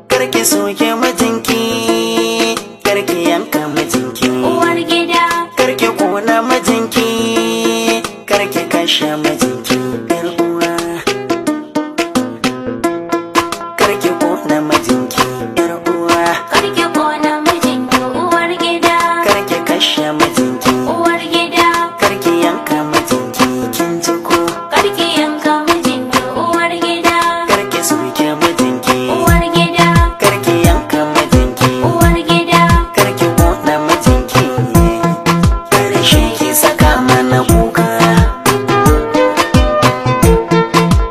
Karki soke mijinki, karki yanka mijinki. Uwar gida. Karki kona mijinki, karki kashe mijinki. Yar uwa. Karki kona mijinki, yar uwa. Karki kona mijinki, uwar gida. Karki kashe mijinki. Uwar gida. Karki yanka mijinki, kin ji ko? Karki yanka mijinki, uwar gida. Karki soke mijinki. Uwar gida. Karki yanka mijinki. Uwar gida. Karki kona mijinki. Karshe ki saka mana kuka.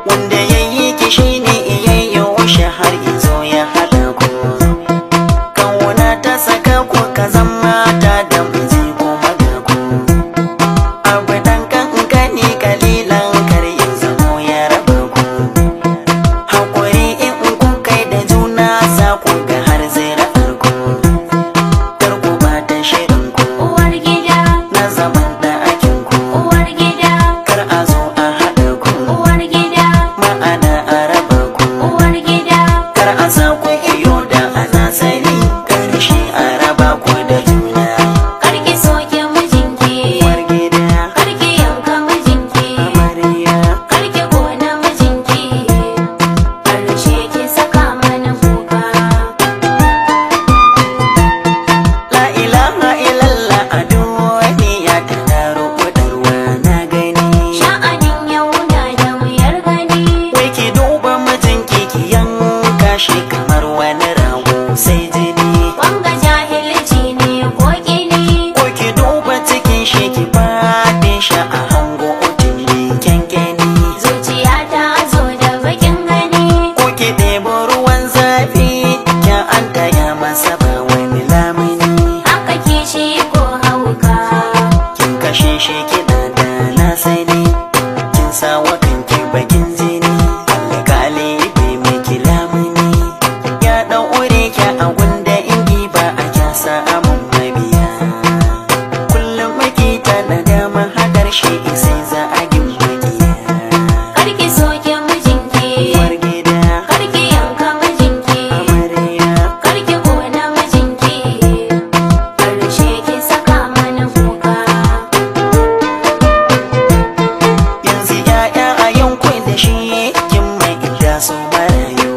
Wanda yayi ki shine iyayyo shi har izo ya hada ku. Kauna ta saka ku ka zama ta da miji kuma ga ku. Abu dan kankani kalilan kar in zamo ya raba ku. Hakuri in ku kai da juna za ku ga har zai ra'ar ku. Kar ku bata shirin ku Uwar gida. na zaman ɗakin ku. Uwar gida. Kar a zo a haɗa ku, Uwar gida. ma'ana a raba ku. Uwar gida. Kar a sa ku iyo da ana sani, karshe a raba ku da juna. Karki soke mijinki. Uwar gida, Karki yanka mijinki. amarya. Karki kona mijinki. Karshe ki saka mana kuka. La ilaha illallah a duniya tana rubutarwa na gani. Sha'anin yau na da wuyar gani. Wai ki duba mijinki ki yanka shi kamar wani rago sai jini. Wanga jahilci ne ko kini. Ko ki duba cikin shi ki faɗin shi a hango otili kyankyani. Zuciya ta zo da bakin gani. Ko ki ɗebo ruwan zafi kyan an taya masa ba wani lamuni. Haka kishi ko hauka. Kin kashe shi kina da na sani, kin sa wa kanki bakin jini. Alƙali bai miki lamuni, ya ɗaure ki a gunda ingi ba a kyasa amun mabiya. Kullum maki tana dama hadar shi sai za a gimmakiya. Karki soke mijinki. Uwar gida, Karki yanka mijinki. amarya. Karki kona mijinki. Karshe ki saka mana kuka. Yanzu ya'ya a yankun da shi kin mai inda su marayu.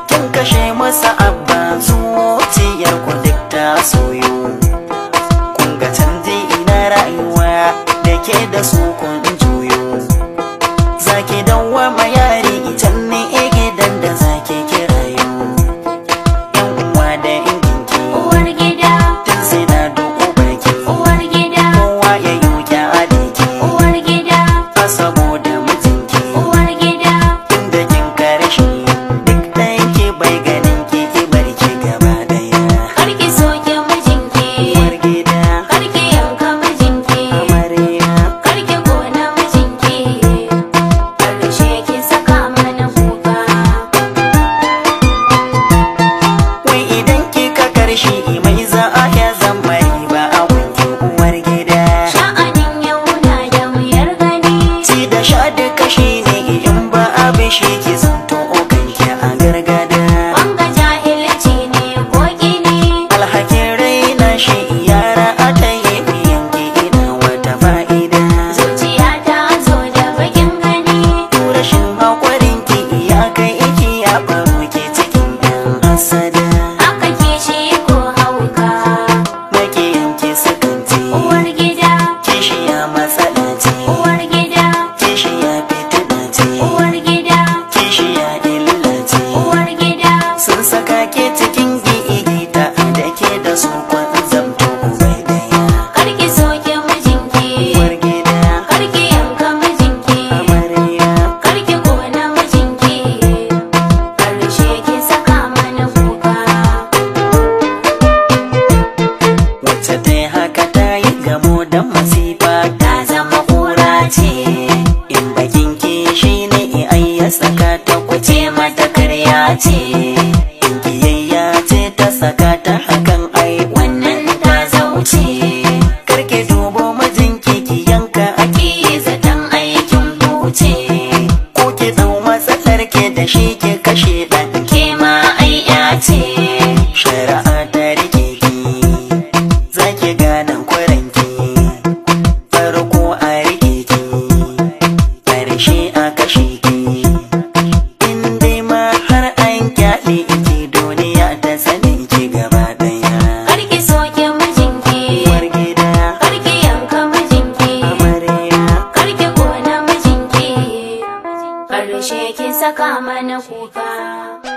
Kin kashe masa abba zuciyar ku duk ta soyu. Kun ga canji ina rayuwa da ke da su kun juyo. Zaki dawwama yari itan ne gidan da zaki kirayo. Yan uwa da inginki Uwar gida. tun suna duku baki. Uwar gida. Kowa ya yi aliki Uwar gida. a saboda mijinki. Uwar gida. Tunda kin karshe duk ɗanki bai ganin ki ki bar ki gaba ɗaya. Karki soke mijinki. Uwar gida, Karki yanka mijinki. amarya. Karki kona saka mana kuka.